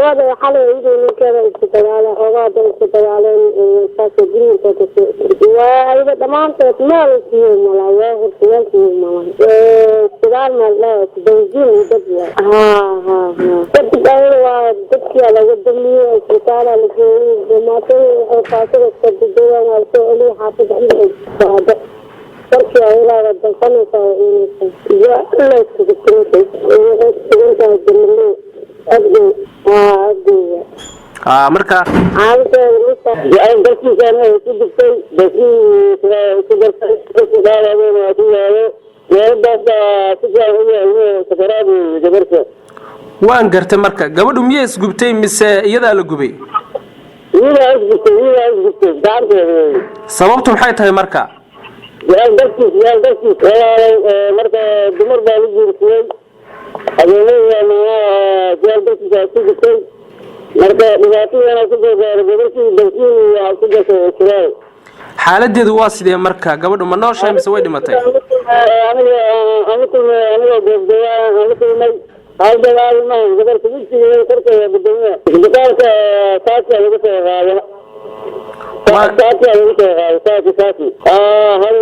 Gabadha xalay iyadoo ninkeeda isku dagaaleen, xoogaada isku dagaaleen, saasoo guriga gashay. Waa ayada dhammaantood meel siyo malaa, waa horta meel siyo malaa, sigaar meel dheer, benziin iyo dad waay. Ha ha ha, kadib ayada waa dadkia laga damiyey, isbitaala la geeyey. Dhimaatada waxay faasada iska dudayaan, waa soo celiyay xaafadda xilli markii ayadaada danqanaysaa, waa inaysa waa iskugu tirantay, waxay kusugan tahay Damalow Agdow. Haa, Agdowga. Marka xaaladeeda Dalkiisana ku gubtay, bensiin ku dartay, waa ku yaalo meeladaas baa si fiican u yaalo sakaraad gabarta. Waan gartay. Marka gabadhu miyay isgubtay mise iyadaa la gubay? Iyadaa isgubtay, iyadaa isgubtay gacanteeda wey. Sababtu maxay tahay marka? Yaal dartiis, yaal dartiis walaalay. Marka dumar baa la guursaday, habeenada yaal dartiis aa ku gubtay. Marka dhibaatadana ku soo gaaray gabarkii, bensiin iyo ku gashay shidaal. Xaaladeedu waa sidee marka? Gabadhu ma nooshahay mise way dhimatay? Aniga aan la kulmay, aniga goobjooga aan la kulmay, hal dagaal maahan. Gabarka wejigeeda korkeeda gudoomiya isbitaalka saasi lagu soo qaado, saasi lagu soo qaado, saasi saasi hal.